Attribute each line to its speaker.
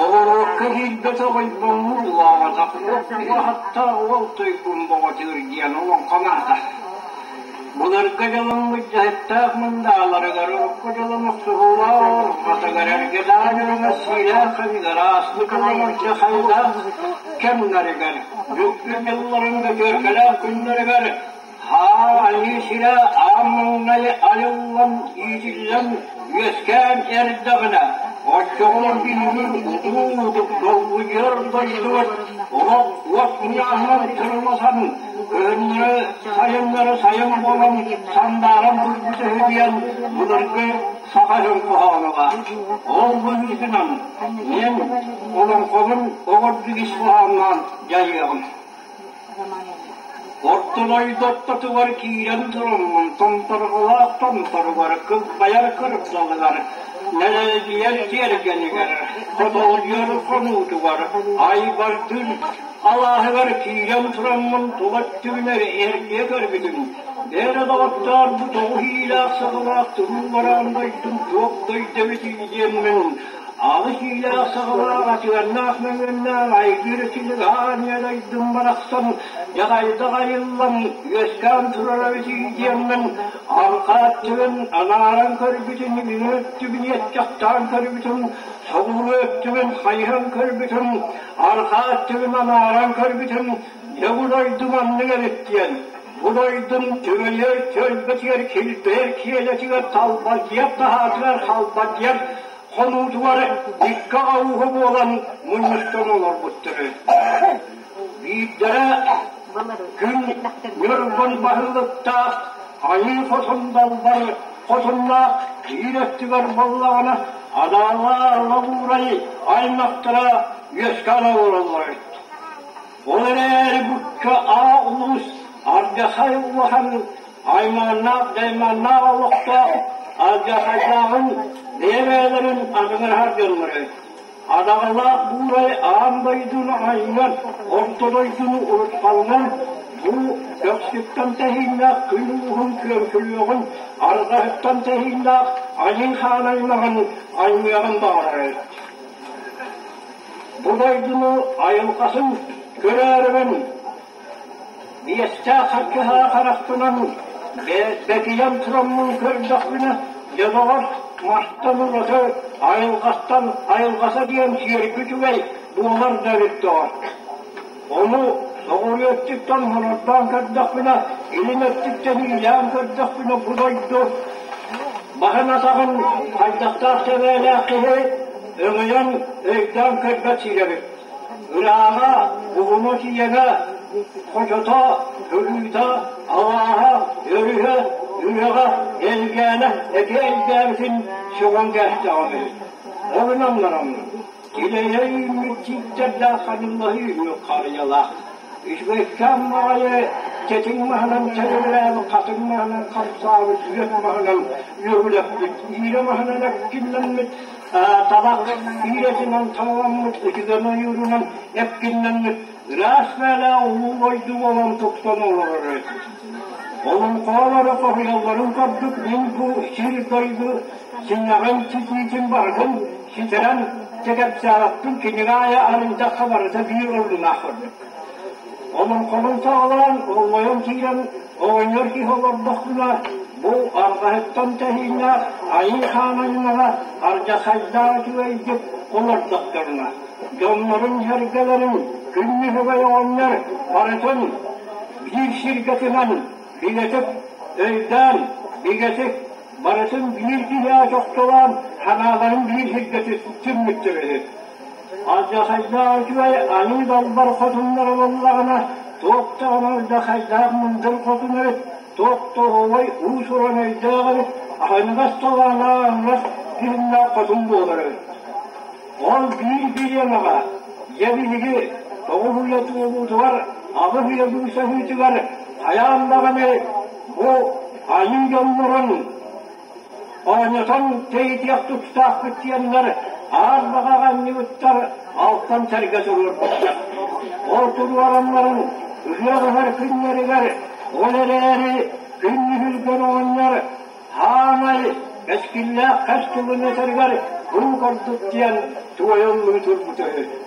Speaker 1: Оҕуруокка киирбэтэх ойбоҥҥо улаабатах уот уол туйгун бөҕөтүгэр диэн олоҥхолоото. Былыргы дьолуммут дьаһыктаах мындааларыгар, урукку дьолум охсуһуулаах орҕатыгар, эргэдээх дьоҥҥо сиилээх хабыгар, ааспыт олоҥхо хайдаах кэмнэригэр, бүппүт дьылларын бөтүөркэлээх күннэригэр Haa, сирэ аан маҥнай айыллан, иитиллэн, үөскээн эрдэҕинэ, оччоҕуна биһиги улуутук долгуйар дойдубут олох уот мунньаҕынан тырылласан, кыһыннары, сайыннары сайын буолан сандааран турбут үһү диэн былыргы саха дьон хоһооно баар. Ол быһыытынан мин олоҥхобун оҕордук ис хоһоонноон дьайыаҕым. Орто дойду ортотугар киирэн тураммын, томторҕолоох томторугар, кылбайар кырдалыгар, нэлэлийэр тиэргэнигэр, хотолдьуйар хонуутугар, айбардыыр алааһыгар киирэн тураммын тула өттүбүнэр эргийэ көрбүтүм. Бээрэ доҕоттоор, бу тоҕус иилээх-саҕалаах туруу бараан дойдум туох дойду эбитий диэммин Аҕыс иилээх-саҕалаах атыаннаах-мөҥүөннээх айгыр силик аанньа дойдум барахсан дьаҕайдах айыллан үөскээн турар эбитий диэммин арҕаа өттүбүн анааран көрбүтүм, илин өттүбүн иэччэхтээн көрбүтүм, соҕуруу өттүбүн хайыһан көрбүтүм, арҕаа өттүбүн анааран көрбүтүм, дьэ бу дойдум аннык эбит диэн бу дойдум түбэйэр чөлбөтүгэр килбэйэр киэлэтигэр талбадьыйар таһаатыгар халбадьыйар Хонуутугар икки аҕа буолан мунньустан олорбуттара. Биирдэрэ күн Ньургун баһылыктаах Айыы Хотун далбар хотуннаах киир өттүгэр буоллаҕына, адаалаах Лабуурай аймахтара үөскээн олороллор эбит. Ол эрээри букка аа улуус Ардьахай улахан Аймааннаах даймааннаах олохтоох алдьархайдааҕын бэйэ-бэйэлэрин атыҥыраһар дьоннору, адаҕалаах буурай аан дойдуну айынан, орто дойдуну урутхалынан бу көхсүттэн тэһииннээх күн ууһун күөҥкүлүөҕүн, арҕаһыттан тэһииннээх айыы хаан аймаҕын аймыаҕын баҕарар эбит. Бу дойдуну айылҕатын көрөөрүбүн Биэстээх хаччыһаа харахпынан бэкийэн тураммын көрдөхпүнэ, дьоноҕор мастан ураты айылҕаттан айылҕата диэн сиэрги үчүгэй буолар да эбит доҕор. Ону соҕуруу өттүттэн хонордоон көрдөхпүнэ, илин өттүттэн иилээн көрдөхпүнэ бу дойду баһын атаҕын хайдахтаах сэбээлээх киһи өҥөйөн өйдөөн көрбөт сирэ эбит. Ырааҕа, уһуна-киэҥэ, хочото, кырыыта, алааһа, өрүһэ, үрэҕэ, элгээнэ эти элгээбитин сөҕөн кээстэҕим үһү. Ол гынан баран, килэйэ үүммүт тииттэрдээх ханыллаһыы үһү харыйалаах. Үчүгэйкээн баҕайы тэтиҥ маһынан тэриллээбит, хатыҥ маһынан хамсаабыт, үөт маһынан үөгүлэппит, иирэ маһынан эккиллэммит табах иирэтинэн таламмыт, ытыган ойуурунан эпкиннэммит ыраас мээлээх улуу дойду буолан тупсан олорор эбит. Олоҥхолоро хоһуйалларын курдук мин бу сир-дойду синньэҕин ситиитин барытын ситэрэн кэпсээбэппин, кинигэ аайы арыйдахха барыта биир оруннаах курдук. Олоҥхобун саҕалаан, оллойон киирэн оҕонньор киһи олордохпуна, бу арҕаһыттан тэһииннээх Айыы Хаан аймаҕа алдьархайдаах үчүгэйдик олордохторуна, дьоннорун-сэргэлэрин күннүһүгэй оҕонньор барытын биир сиргэ түмэн, бигэтик өйдөөн, бигэтик барытын биир киһиэхэ чохчолоон, санааларын биир сиргэ түммүттэр үһү. Алдьархайдаах үчүгэй аныы далбар хотуннара буоллаҕына, туох даҕаны алдьархайдаах мындыр хотун эбит, туох да оһуобай уус-уран өйдөөх эбит, аһыныгас талааннаах аһыныгас дьүһүннээх хотун буолар эбит. Ол биир бириэмэҕэ, дьэ биһиги тоҕус үйэ туолуутугар, аҕыс үйэ быысаһыытыгар хайаан даҕаны бу айыы дьоннорун Оонньотон тэйитиэх тустаахпыт диэннэр аар баҕаҕа анньыбыттар, алтан сэргэ туруорбуттар. Ол туруораннарын ыһыах ыһар күннэригэр, ол эрээри күн нүһүлгэн оҕонньор хаамай кэскиллээх хас тылын этэригэр Бу курдук диэн туойаллыы турбута үһү.